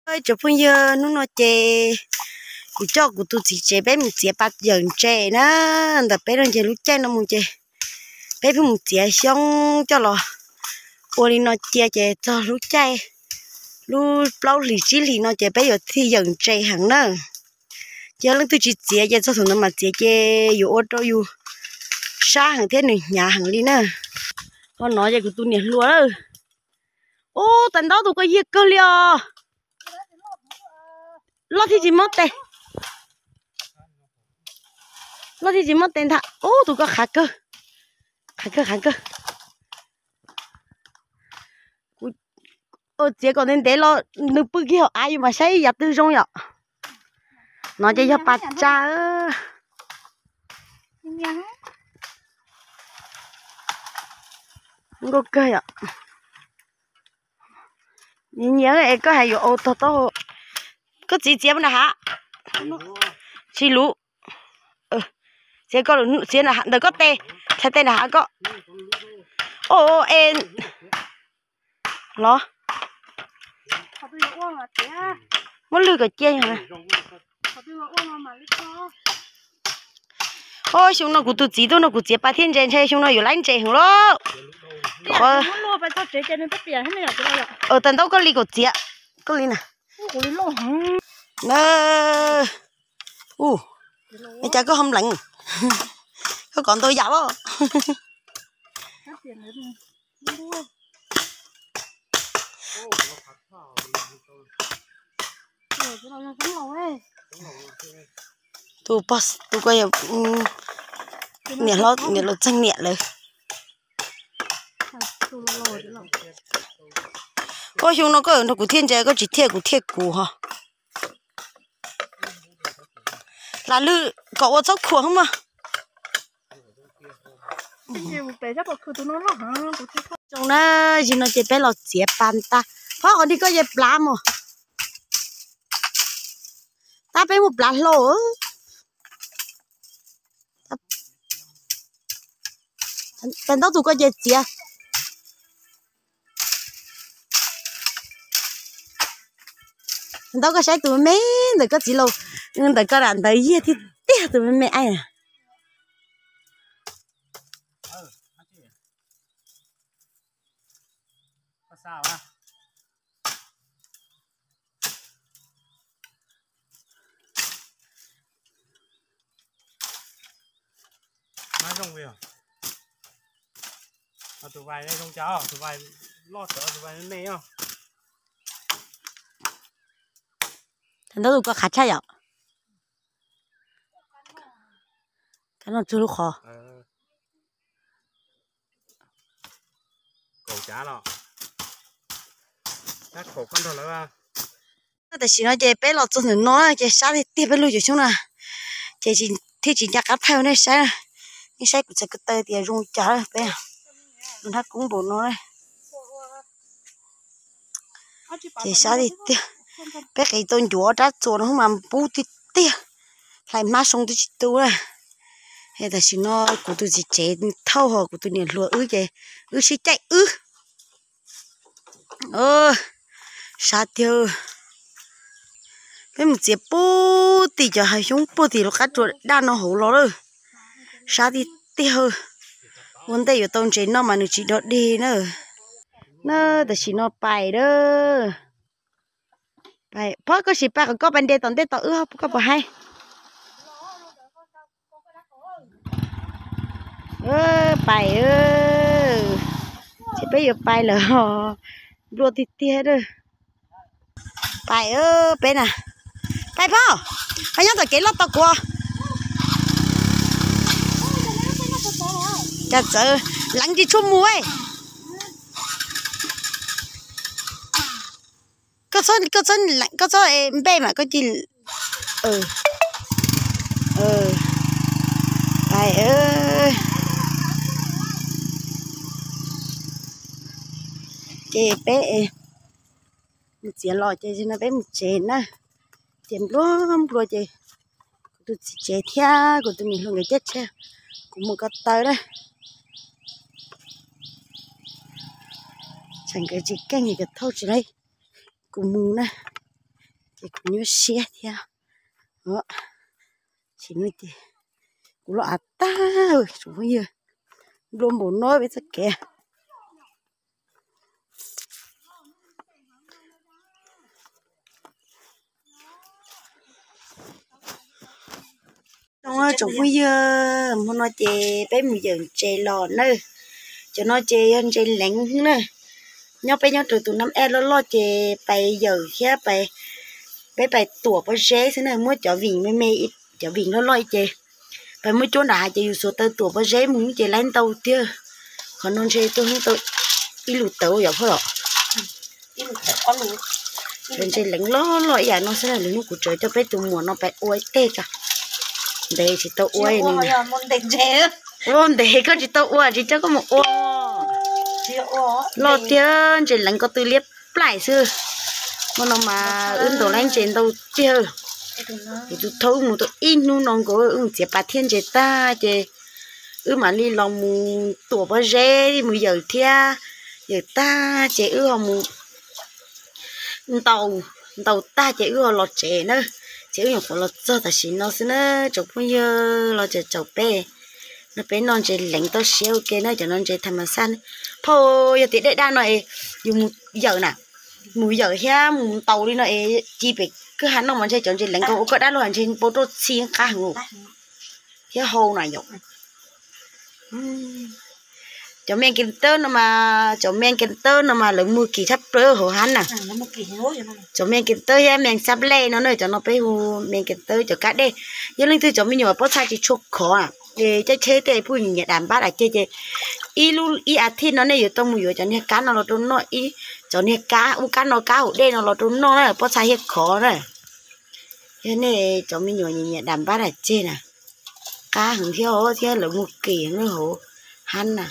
Cov phooj ywg, hnub no ces kuv coj kuv tus txiv tsev peb mus txiav pas yawm ntses na. Ntawm peb no ces lub caij no mus ces peb pheej mus txiav xyoob coj los ua li no cia ces txog lub caij, lub plaub hlis tsib hlis no ces peb yuav thiaj yawm ntses heev na. Ces yog leej twg tsis txiav ces txog thaum ntawd mam txiav ces yuav ua rau yus sab heev thiab nws hnyav heev li na. Ho no ces kuv tus niam hluas lawm. Ub, tas ntaub tus ko yiag kawg li os. Loj thiaj tsis mob tes. Loj thiaj tsis mob tes ntag. Ub, tus ko qhav kawg. Qhav kawg, qhav kawg. Kuv txiav kom ntev ntev los nws pw kiag hauv av yus mam saib yav twg zoo yom. No ces yog pas tsa. Nkauj kawg yom. Nyiam nyiam es koj hais yuav ua tog taub hau. Koj txiv txiav nram hav. Tsis luv. Txiav koj, txiav ntawm koj tes, txhais tes nram hav koj. Os, es los muab lwg kom cia. Os, xyoo no kuv tus txiv tuaj no kuv txiav pas thiab ntses ntshe xyoo no yuav laib ntses heev lauj. Qhov tas ntaub koj li kom txiav, koj li na. Na, ua cas koj ho mleev, koj kov ntau yam os. Tus pog, tus ko, niam hlob, niam laus txeeg niam lawm. Koj xyoo no koj nrog kuv thiaj ntses, koj tsis thiaj kuv thiaj kuv ho. Hla lwj kom ua txhob khuam mog. Zoo na, zim no ces peb los txiav pas tas. Phob, qhov nrig koj ye plav mog. Tab peb muaj plav hlau. Tas ntaub tus ko ces txiav. Tas ntaub koj saib tus me me ntawm koj txiv laus, ntawm koj ram ntawd yiag tiag tiag tus me me aib. Tus vais zoo cas, tus vais loj tawv, tus vais me me os. Tas ntaub tus ko qhav tshaj yom. Kab noj tsuag lub qhov. Tam sim no ces peb los txog ntawm no ces sab tiag tiag peb lub cov xyoob na. Ces thiaj tsis nco qab thaij nej saib, nej saib kuv txhais ko taw tias zoo cas peb. Tus nrab kub npaum no. Ces sab tiag tiag, peb qiv tau ncuav rab txuas no mas pub tiag tiag, hlais hmab soo twb tsis tu na. Es tam sim no kuv tus txiv tsev thauj ho kuv tus niam hluas wb ces wb sib caij wb. Sab tiag, peb mus txiav puag tim cov hav xyoob puag tim lub qab tsuas daj no hauv los lawm. Sab tiag tiag, ua ntej yuav tau ntses noj mas nws tsis dog dig na. Na, tam sim no pais a, pais, phob koj sim pais kom koj pais nres tom ntej tom wb, koj puas haib? Pais, ces peb yuav pais lawm, nplua tiag tiag. Pais, peb na, pais phob, pais nyob tom kev loj tos kuv. Cas txawv, leev tsis tshua mus. Koj txhob, koj txhob npej mas koj cia li, pais. Ces peb mus txiav los ces no peb mus tsev na. Ces nplua nplua ces kuv tus txiv tsev thiab kuv tus niam hluas nkawd caij tsheb, kuv mus ko taw na. Tsam nkawd tsis keej ces thauj tsis laib, kuv mus na. Ces kuv nyuaj siab thiab. Tsis no ces kuv los av tag, tsoom phooj ywg, nplua npaum no peb txoj kev. Tsoom phooj ywg, hmo no ces peb mus yawm ntses los na. Cov no ces yog ntses leev na. Nyob peb nyob rau tus Nam Ej loj loj ces pais yawm thiab, peb pais tuam pob zeb xwb na, muab cov vim me me, cov vim loj loj ces pais muab cuab nram hav ces yus xuas taw tuam pob zeb mus ces laib ntau tiag. Qhov no ntshe tuaj tau ib lub tawv yom phauj los. Ntses leev loj loj ib yam no xwb na, lwm hnub kuv tsam coj peb tus muam no pais ua ib teg tso. Ntev tsis tau ua li. Ntev koj tsis tau ua tsis coj koj mus ua. Loj tiag, ntses leev ko tw liab plaim xwb. Hmo no mas wb ntaus laib ntses ntau tiag. Kuv tus thaub wb mus tau ib hnub no nkaus, wb mus txiav pas thiab ntses tag ces wb mam li los mus tuam pob zeb mus yawm thiab. Yawm tag ces wb ho mus ntaus, ntaus tag ces wb ho los tsev na. Ces wb nyuam qhuav los txog tam sim no xwb na, tsoom phooj ywg los tseem caum peb. No peb noj ntses leev toj siab ua ke na, cov no ntses tham mas xaj. Phauj, yog tias dej daj no es yus mus yawm na, mus yawm thiab mus ntaus li no es ci pem kwj ha no mas ntshe cov ntses leev ko ua koj dab laug ntshe npau roj txhi qab heev thiab hau na yom. Cov me kev tawb no mas, cov me kev tawb no mas lawv muag kim tshaj plaws hauv hab na. Cov me kev tawb thiab me xab lej no na, cov no peb hu me kev tawb cov kab dej. Yog leej twg cov me nyuam pob txha tsis tshua khov es caij tsheb tej phooj ywg nyiam dam npab dam ceg ces ib lub ib as thiv no nej yuav tau mus yuav cov niag kab no los rau noj, ib cov niag kab ua kab no kab hauv dej no los rau noj na, pob txha thiaj khov na. Yog nej cov me nyuam nyiam nyiam dam npab dam ceg na, qab heev thiab os, thiab lawv muag kim heev hauv hab na.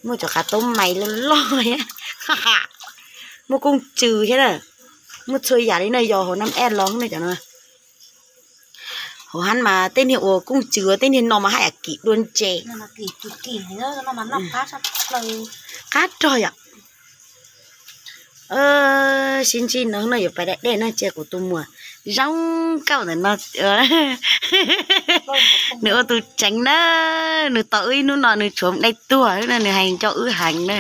Muaj cov qav taub mais loj loj thiab, muaj kooj tsws thiab na. Muaj txhua yam li na, yog hauv Nam Ej los na cov no. Hauv hab mas tej niag ua kooj tsws tej niag no mas haj yam kim dua ntses. Qab rog yom. Sib ntsib no no yuav pais da dej na, cia kuv tus muam zoo nkauj ntawm no. Nws ua tus tseev na, nws tos wb ib hnub no nws tshuav dej tuag na, nws hais nco wb heev na.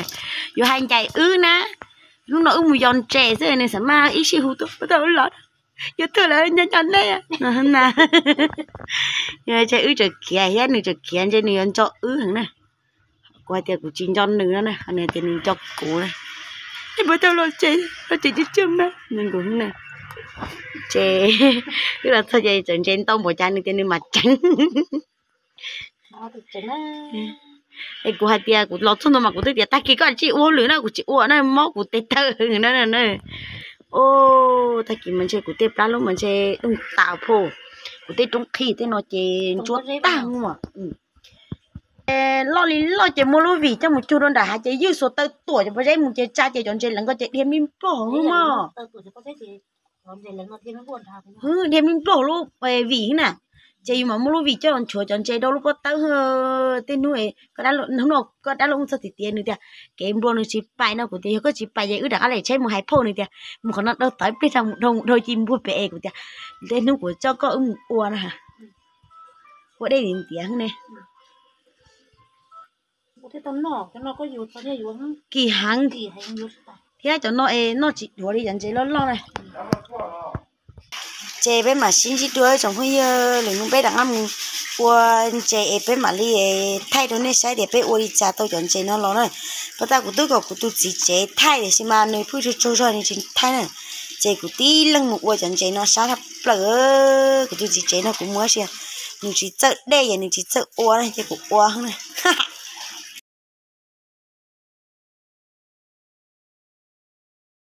Yuav hais ncaim wb na, hnub no wb mus yos ntses xwb nws xav mas ib sij hu tuaj, tau los, yuav tuag lawm nco nco nej na. Ntshe wb tseem khiav thiab nws tseem khiav ntshe nws yuav nco wb heev na. Kuv hais tias kuv tsis nco nws no na, nws tias nws nco kuv na. Tej npawg tau los tsev, los tsev coob coob na, nws nkaus na. Ces wb los txog ces txawm ntses ntau npaum cas nws tias nws mam tseev. Es kuv hais tias kuv los txog ntawd mas kuv twb tias tag kis koj tsij ua lwm na, kuv tsis ua na, mob kuv tes taw na. Tag kis mas ntshe kuv tej plab lub mas ntshe dooj tas phauj, kuv tej roob qhij tej no ces ntsuab tag mas. Loj li loj ces muaj lub vim coj mus cug rau nram hav ces ywj xuas taw tuam cov pob zeb mus ces tsa ces cov ntses leev ko ces dhia me nplog hauv mog. Dhia me nplog lub vim na, ces yus mam muaj lub vim coj nchuav cov ntses rau lub pob tawb. Tej hnub, hnub no koj dab laug mus txog tim tias nws tias kev nplua nws tsis pais no, kuv tias yog koj tsis pais ces wb rov qab lem tsheb mus hais phauj, nws tias mus qhov no dhau tod ib pliag tsa mus dhau mus dhau cia npua pem es kuv tias tej hnub kuv coj koj wb mus ua na, ua dej ntiav ne. Kim heev thiab cov no es noj tsis dhuav li cov ntses loj loj na. Ces peb mam sib ntsib dua tsoom phooj ywg, lwm hnub peb rov qab mus ua ntses es peb mam li thaij rau nej saib tias peb ua li cas tau cov ntses no los na. Pas tas kuv twb kom kuv tus txiv tsev thaij tiam sis mas nws pheej tsaug tsaug zog nws tsis thaij na. Ces kuv tib leeg mus ua cov ntses no sab tshaj plaws. Kuv tus txiv tsev no kuv muab sia, nws tsis txawj dej es nws tsis txawj ua na ces kuv ua na.